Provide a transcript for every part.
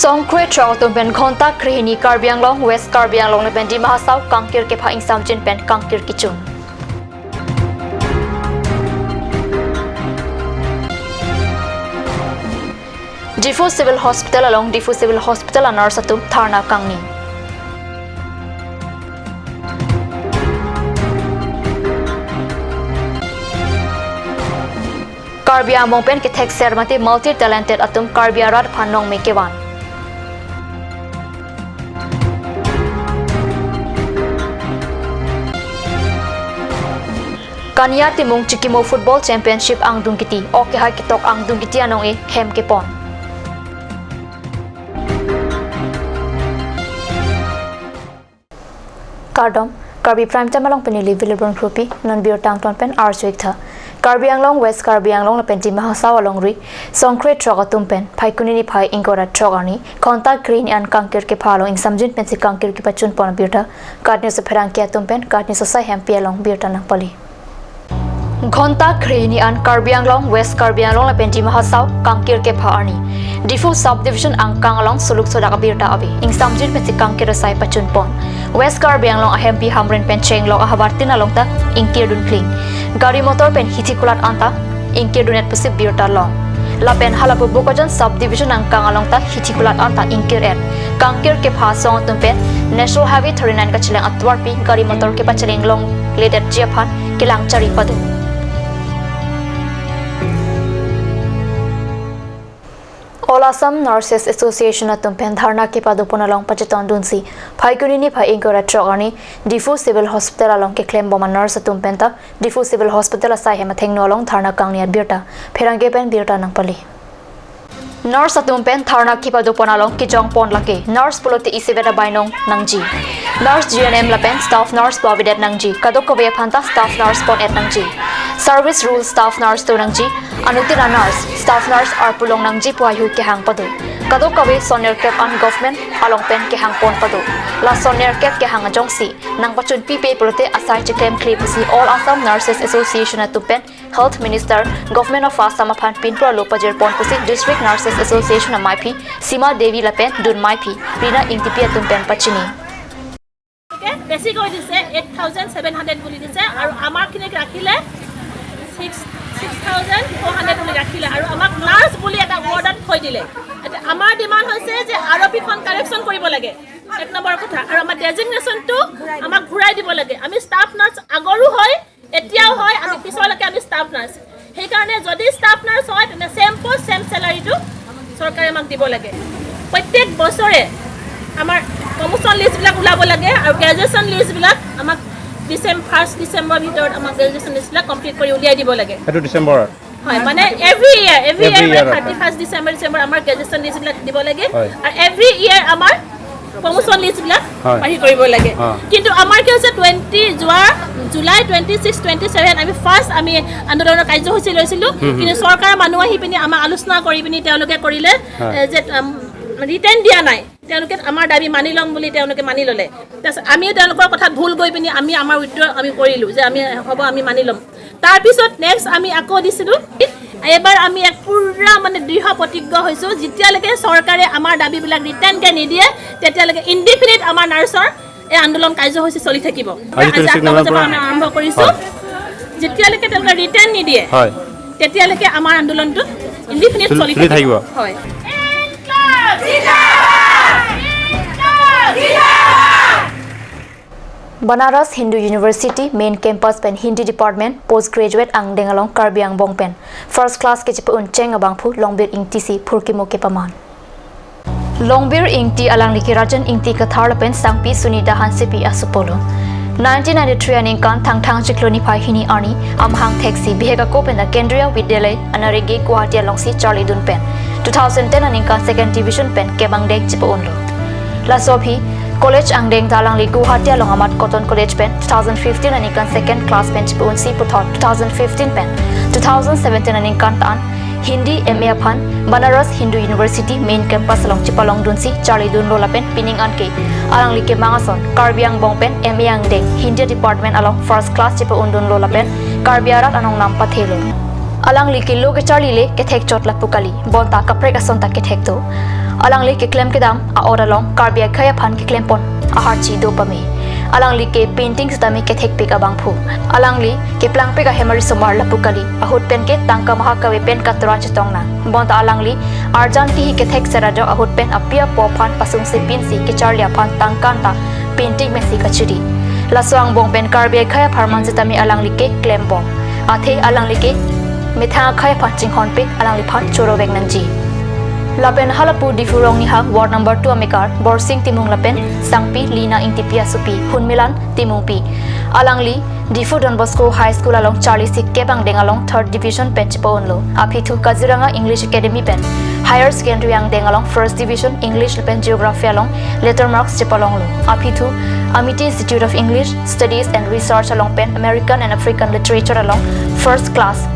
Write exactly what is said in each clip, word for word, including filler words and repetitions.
Songkre throk atum pen ghonta krehini Karbi Anglong, West Karbi Anglong lapen Dima Hasao kangkir kepha ingsamjin pen kangkir kechun. Diphu Civil Hospital along Diphu Civil Hospital a-nurse atum dharna kangni. Karbi angbong pen kethek ser mate multi talented atum Karbi arat aphan nongme kevan. Kania Timung chikimo football championship angdung kiti, ok kehai ketok angdung kiti anong-e hem kepon. Kardom, Karbi Prime Time along pen neli Wilibron Kropi, non birta angton pen arjuik tha. Karbi Anglong, West Karbi Anglong lapen Dima Hasao alongri, Songkre throk atum pen, Phaikuni niphai ingkoi ra throk arni, ghonta krehini an kangkir kepha along ingsamjin pensi kangkir kepachun pon abirta, KAT News apherangke atum pen, KAT News asai hempi along birta nangpali. Ghonta krehini an Karbi Anglong, West Karbi Anglong lapen Dima Hasao kangkir kepha arni Diphu Subdivision angkang along suluk sodak abirta ave. Ingsamjin pensi kangkir asai pachun pon. West Karbi Anglong ahempi Hamren pen chenglok ahavar tin along ta ingkir dun kling. Gari motor pen hithi kulat anta ingkir dun-et pusi birta long. Lapen halapu Bokajan Subdivision angkang along ta hithi kulat anta ingkir-et. Kangkir kepha asong atum pen National Highway thirty-nine kacheleng atovarpi gari motor kepacheleng longledetji aphan kelang chari pado. All Assam Nurses Association atum pen dharna kepado pon along pachetong dunsi, Phaikuni niphai ingkoi ra throk arni Diphu Civil Hospital along keklem bom a-nurse atum pen ta Diphu Civil Hospital asai hem athengno along dharna kangni abirta, pherangke pen birta nangpali. Nurse atum pen dharna kepado pon along kejong pon lake, nurse pulote isivet abainong nangji. Nurse G N M lapen staff nurse pu avedet nangji, kadokave aphan ta staff nurse pon-et nangji. Service rule staff nurse do nangji, anuttin a-nurse, staff nurse arpulong nangji pu ahui kehang pado. Kadokave son nerkep an government along pen kehang pon pado. La son nerkep kehang ajongsi nangpachun pipe pulote asai cheklemkle pusi All Assam Nurses Association atum pen Health Minister, Government of Assam aphan pinpur alo pajir pon pusi District Nurses Association amaiphi Sima Devi lapen dunmaiphi Rina Ingtipi atum pen pachini. গতিকে বেছি কৰি দিছে, eight thousand seven hundred বুলি দিছে আৰু আমাৰখিনিক ৰাখিলে six six thousand four hundred বুলি ৰাখিলে আৰু আমাক নাৰ্ছ বুলি এটা ৱৰ্ডত থৈ দিলে। এতিয়া আমাৰ ডিমাণ্ড হৈছে যে আৰপিখন কাৰেকশ্যন কৰিব লাগে, এক নম্বৰ কথা, আৰু আমাৰ ডেজিগনেশ্যনটো আমাক ঘূৰাই দিব লাগে। আমি ষ্টাফ নাৰ্ছ আগৰো হয়, এতিয়াও হয়, আমি পিছলৈকে আমি ষ্টাফ নাৰ্ছ। সেইকাৰণে যদি ষ্টাফ নাৰ্ছ হয়, তেনে ছেম পোষ্ট ছেম চেলাৰীটো চৰকাৰে আমাক দিব লাগে। প্ৰত্যেক বছৰে আমাৰ প্ৰমোশ্যন লিষ্টবিলাক ওলাব লাগে আৰু গ্ৰেজুৱেশ্যন লিষ্টবিলাক আমাক ডিচেম্ব ফাৰ্ষ্ট ডিচেম্বৰ ভিতৰত আমাক গ্ৰেজুৱেশ্যন লিষ্টবিলাক কমপ্লিট কৰি উলিয়াই দিব লাগে। সেইটো ডিচেম্বৰত? হয়, মানে এভৰি ইয়াৰ, এভৰি Every ইয়াৰ মানে year। থাৰ্টি ফাৰ্ষ্ট ডিচেম্বৰ, ডিচেম্বৰ আমাৰ গ্ৰেজুৱেশ্যন লিষ্টবিলাক দিব লাগে। হয়। আৰু এভৰি ইয়াৰ আমাৰ প্ৰমোশ্যন লিষ্টবিলাক হয়। বাহিৰ কৰিব লাগে। অ। কিন্তু আমাৰ কি হৈছে, টুৱেণ্টি, যোৱা July twenty six, twenty seven আমি ফাৰ্ষ্ট আমি আন্দোলনৰ কাৰ্যসূচী লৈছিলোঁ। হুম, হুম। কিন্তু চৰকাৰৰ মানুহ আহি পিনি আমাক আলোচনা কৰি পিনি তেওঁলোকে কৰিলে, হয়। এ, যে, উম, ৰিটেন দিয়া নাই। তেওঁলোকে আমাৰ দাবী মানি ল'ম বুলি তেওঁলোকে মানি ল'লে। তাৰপিছত আমিও তেওঁলোকৰ কথাত ভুল গৈ পিনি আমি আমাৰ উইথড্ৰ আমি কৰিলোঁ যে আমি হ'ব, আমি মানি ল'ম। তাৰপিছত নেক্সট আমি আকৌ দিছিলোঁ। এইবাৰ আমি এক পূৰা মানে দৃঢ় প্ৰতিজ্ঞ হৈছোঁ, যেতিয়ালৈকে চৰকাৰে আমাৰ দাবীবিলাক ৰিটেনকৈ নিদিয়ে, তেতিয়ালৈকে ইনডিফিনিট আমাৰ নাৰ্ছৰ এই আন্দোলন কাৰ্যসূচী চলি থাকিব। আজি আজি টুৱেণ্টি ছিক্স আঠ বজাৰ পৰা নৱেম্বৰ। আমি আৰম্ভ কৰিছোঁ। হয়। যেতিয়ালৈকে তেওঁলোকে ৰিটেন নিদিয়ে, হয়। তেতিয়ালৈকে আমাৰ আন্দোলনটো ইনডিফিনিট চলি চলি থাকিব। থাকিব। হয়। Banaras Hindu University main campus pen Hindi department post graduate angdeng along Karbi angbong pen first class kechepa-un cheng abangphu Longbir Ingti si phurkimo kepaman. Longbir Ingti alangli ke Rajan Ingti Kathar lapen Sangpi Sunita Hansepi asopo lo. Nineteen ninety-three aningkan Thangthang chiklo niphai hini arni amahang theksi bihek ako pen ta Kendriya Vidyalaya Anarege Guwahati alongsi charlidun pen two thousand ten aningkan second division pen kep angdeng chepa-un lo. Laso aphi college angdeng ta alangli Guwahati along amat Cotton College pen two thousand fifteen aningkan second class pen chepa-unsi puthot two thousand fifteen pen two thousand seventeen aningkan ta an Hindi M A aphan Banaras Hindu University main campus along chepalongdunsi charlidunlo lapen pining anke alangli kemang ason Karbi angbong pen M A angdeng Hindi department along first class chepa-undunlo lapen Karbi arat anong nam pathelo. Alangli ke lo kecharli le kethek chot lapu kali, bonta kaprek ason ta kethek do. Alangli keklem kedam a-ot along Karbi akhei aphan keklempon aharchi do pame. Alangli ke painting sitame kethekpik abangphu. Alangli keplangpik ahem arisomar lapu kali, ahut pen ke tangka maha kave pen katura chetong nang. Bonta alangli arjan kihi kethek serajok ahut pen api apo aphan pasungse pinsi kecharli aphan tangka anta painting mesi kachiri. Laso angbong pen Karbi akhei apharman sitame alangli ke klembom. Athe alangli ke methang akhei aphan chinghonpik, alangliphan chorovek nangji. Lapen halapu Diphu Rongnihang ward number two amekar Borsing Timung lapen Sangpi Lina Ingtipi asopi Hunmilan Timungpi, alangli Diphu Don Bosco High School along charlisi kep angdeng along third division pen chepa-unlo. Aphi thu Kaziranga English Academy pen higher secondary angdeng along first division English lapen Geography along letter marks chepalonglo. Aphi thu Amity Institute of English Studies and Research along pen American and African Literature along first class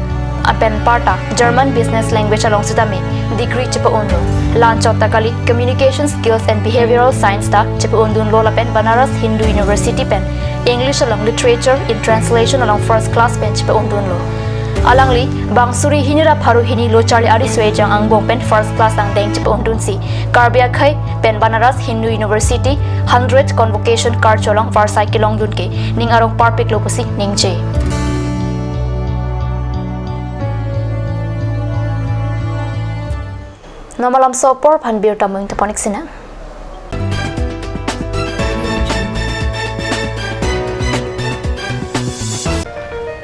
pen parta German Business Language along sitame degree chepa-unlo. La-anchot ta kali Communication Skills and Behavioral Science ta chepa-undunlo lapen Banaras Hindu University pen English along Literature in Translation along first class pen chepa-undunlo. Alangli bang suri hini ra pharo hini lo charli ariso ejang angbong pen first class angdeng chepa-undunsi Karbi akhei pen Banaras Hindu University hundred convocation card cholong varsai kelongdun ke ning arong parpiklo pusi ningje. Nonmalom so apor aphan birta mung tapon ik sinang.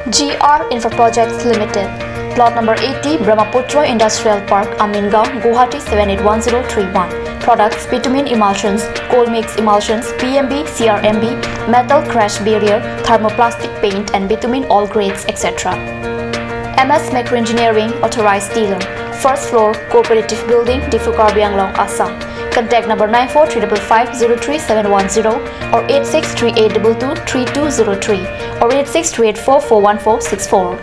G R Infra Projects Limited, Plot number eighty, Brahmaputra Industrial Park, Amingaon, Guwahati seven eight one zero three one. Products: bitumen emulsions, cold mix emulsions, P M B, C R M B, metal crash barrier, thermoplastic paint and bitumen all grades, et cetera. M S Macro Engineering, authorized dealer, first floor, Cooperative Building, Diphu, Karbi Anglong, Assam. Contact number nine four three five five zero three seven one zero or eight six three eight two two three two zero three or eight six three eight four four one four six four.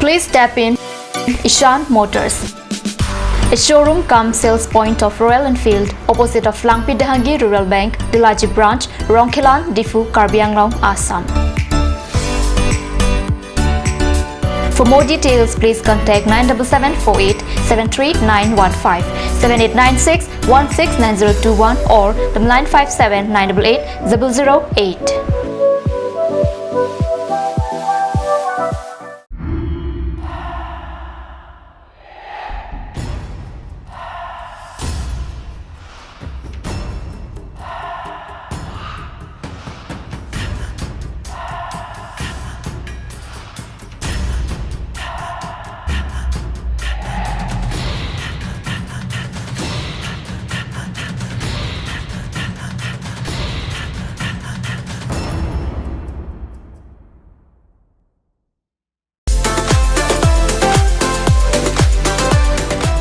Please step in Ishan Motors, a showroom cum sales point of Royal Enfield, opposite of Langpi Dehangi Rural Bank, Dillaji Branch, Rongkhelan, Diphu, Karbi Anglong, Assam. For more details, please contact nine double seven four eight seven three nine one five, seven eight nine six one six nine zero two one or the nine five seven nine double eight double zero eight.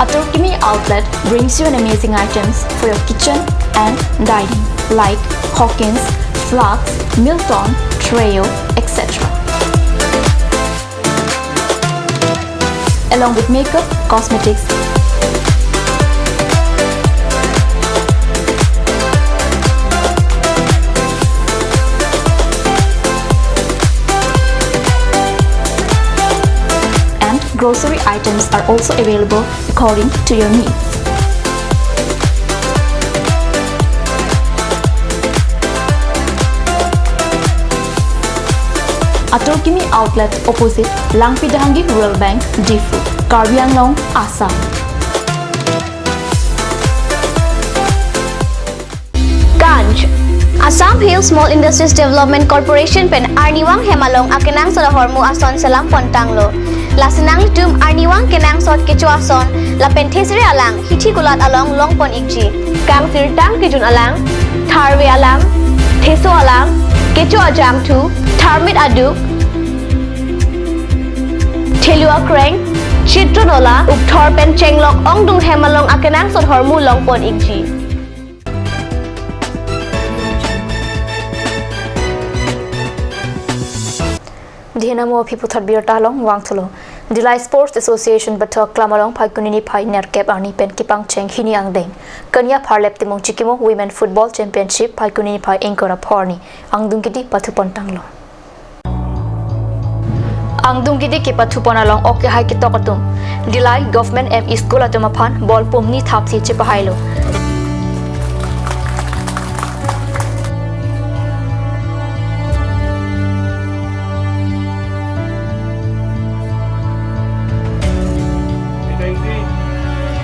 Atur Kimi Outlet brings you an amazing items for your kitchen and dining, like Hawkins, flasks, Milton, Treo, et cetera. Along with makeup, cosmetics, and grocery items are also available according to your needs. Atur Kimi Outlet, opposite Langpi Dehangi Rural Bank, Diphu, Karbi Anglong, Assam. Kanj. Assam Hill Small Industries Development Corporation pen arnivang hem along akenangsot ahormu ason selam pontanglo. Lasi nanglitum arnivang kenangsot kecho ason lapen thesere alang hithi kulat along longpon ikji. Kangsirtang kejun alang, tharve alang, theso alang, kecho ajangthu, tharmit aduk, thelu akreng, chitron ola, ukthor pen chenglok ongdung hem along akenangsot ahormu longpon ikji. Dihena mo aphi puthot birta along vangthulo. Dillai Sports Association pathok klam along Phaikuni niphai nerkep arni pen kepangcheng hini angdeng Kanya Pharlep Timung Chikimo Women Football Championship Phaikuni niphai ingkoi ra pho arni angdung kidi pathu pontanglo. Angdung kidi kepathu pon along ok kehai ketok atum Dillai Government M E School atum aphan ball pumni thapsi chepahailo.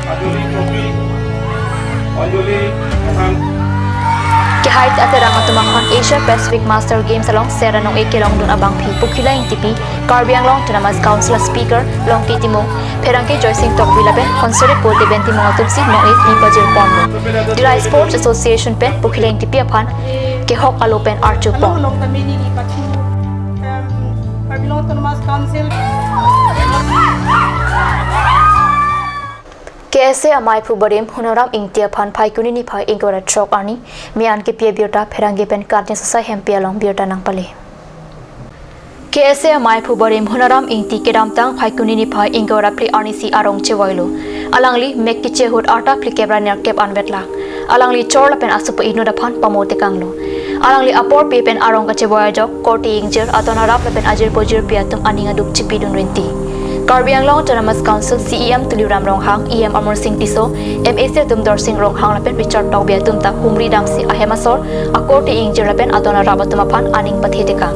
Anjali Trophy, Anjali Mohan. Kehai aterang atum aphan Asia Pacific Master Games along sera nong-e kelongdun abangpi Pokila Ingtipi, Karbi Anglong Autonomous Council Speaker Longki Timung, pherangke Joysing Tokbi lapen Honsere Pote Benti Mong atumsi nong-e pi pajir ponlo. Dillai Sports Association pen Pokila Ingtipi aphan kehok alo pen arju pon. Hello, long time meaning ipathu, um, Karbi Anglong Autonomous Council. K S A amaiphu barim Hunaram Ingti aphan Phaikuni niphai ingkoi ra throk arni me-an kepi abirta pherangke pen Karjeng Sosai Hempi along birta nangpale. K S A amaiphu barim Hunaram Ingti kedamtang Phaikuni niphai ingkoi ra phli arnisi arong chevoilo. Alangli mek keche ahut arta phlikep ra nerkep anvet lang. Alangli chor lapen asopo inut aphan pamotekanglo. Alangli apor pe pen arong kachevoi ajok korte ingjir, adon arap lapen ajirpo jirpi atum aning aduk chipidun rinti. Karbi Anglong Autonomous Council C E M Tuliram Ronghang, E M Amarsing Tisso, M A C atum Dorsing Ronghang lapen Richard Tokbi atum ta humri damsi ahem asor, akorte ingjir lapen adon arap atum aphan aning pathetekang.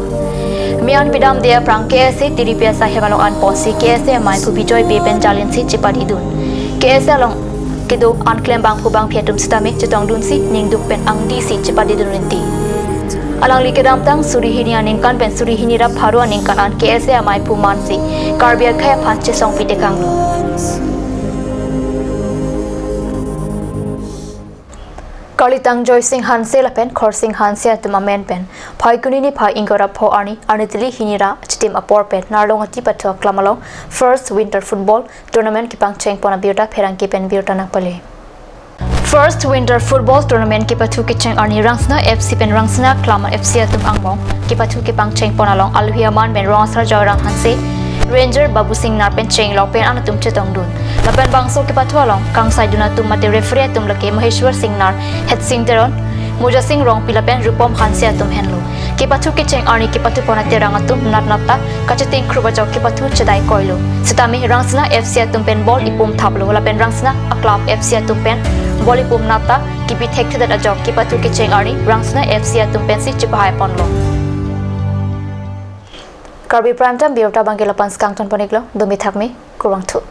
Me-an pidamde aphrang K S A tiripi asai hem along anponsi K S A amaiphu Bijoy Bey pen jalinsi chepadidun. K S A along kedo anklem bangphu bangphi atum sitame chetongdunsi ningduk pen angdisi chepadidun rinti. Alangli kedamtang suri hini aningkan pen suri hini ra pharo aningkan an K S A amaiphu mansi Karbi akhei aphan chesongpitekanglo. Karlitang Joysing Hanse lapen Khorsing Hanse atum amen pen Phaikuni niphai ingkoi ra pho arni arnitili hini ra chitim apor pen Narlong Ati pathok klam along First Winter Football Tournament kepangcheng pon abirta pherangke pen birta nangpale. First Winter Football Tournament kepathu kecheng arni Rangsina F C pen Rangsina Klam F C atum angmong kepathu kepangcheng pon along alohi aman pen rong asar Joyrang Hanse, Ranger Babu Singnar pen chenglok pen an atum chetongdun. Lapen bangso kepathu along kangsaidun atum mate referee atum lake Maheshwar Singnar, Hetsing Teron, Mujasing Rongpi lapen Rupom Hanse atum henlo. Kepathu kecheng arni kepathu pon aterang atum natnat ta kachetheng khrup ajok kepathu chedai koilo. Sitame Rangsina F C atum pen ball ipum thaplo lapen Rangsina a-club F C atum pen ball ipum nat ta kepi thekthedet ajok kepathu kecheng arni Rangsina F C atum pensi chepahai ponlo. Karbi Prime Time birta abangke lapu-an si kangton pon-iklo, dome thakme, kurvangthu.